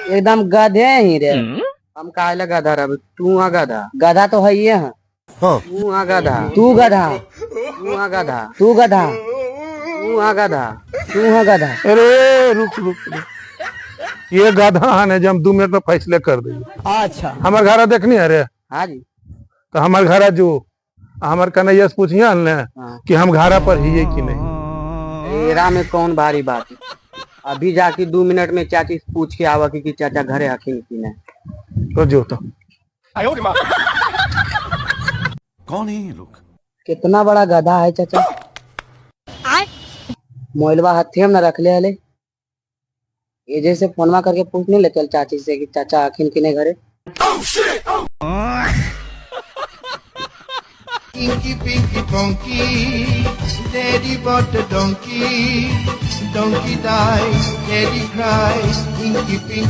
एकदम गधे ही रे। हम काहे ला गधा रह, तू आ गधा। गधा तो है ये है। तू आ गधा। तू गधा। तू आ गधा। तू गधा। तू आ गधा। तू है गधा। अरे रुक रुक रुक, ये गधा है जब हम 2 मिनट में फैसले कर देंगे। अच्छा हमार घर देखनी है रे? हाँ जी। तो हमार घर जो हमार कन्हैया से पूछिए ने हाँ। कि हम घरा पर ही है कि नहीं। एरा में कौन भारी बात है, अभी जाके 2 मिनट में चाची से पूछ के आवा कि चाचा घरे हखिन कि नहीं। तो जो तो कौन है ये लोग? कितना बड़ा गधा है चाचा। मोबाइलवा हाथे में न रख ले हले, ये जैसे फोनवा करके पूछ नहीं लेते चाची से कि चाचा आखिन कि नहीं घरे। Inky pinky ponky, daddy bought a donkey. Donkey dies, daddy cries. Inky pinky.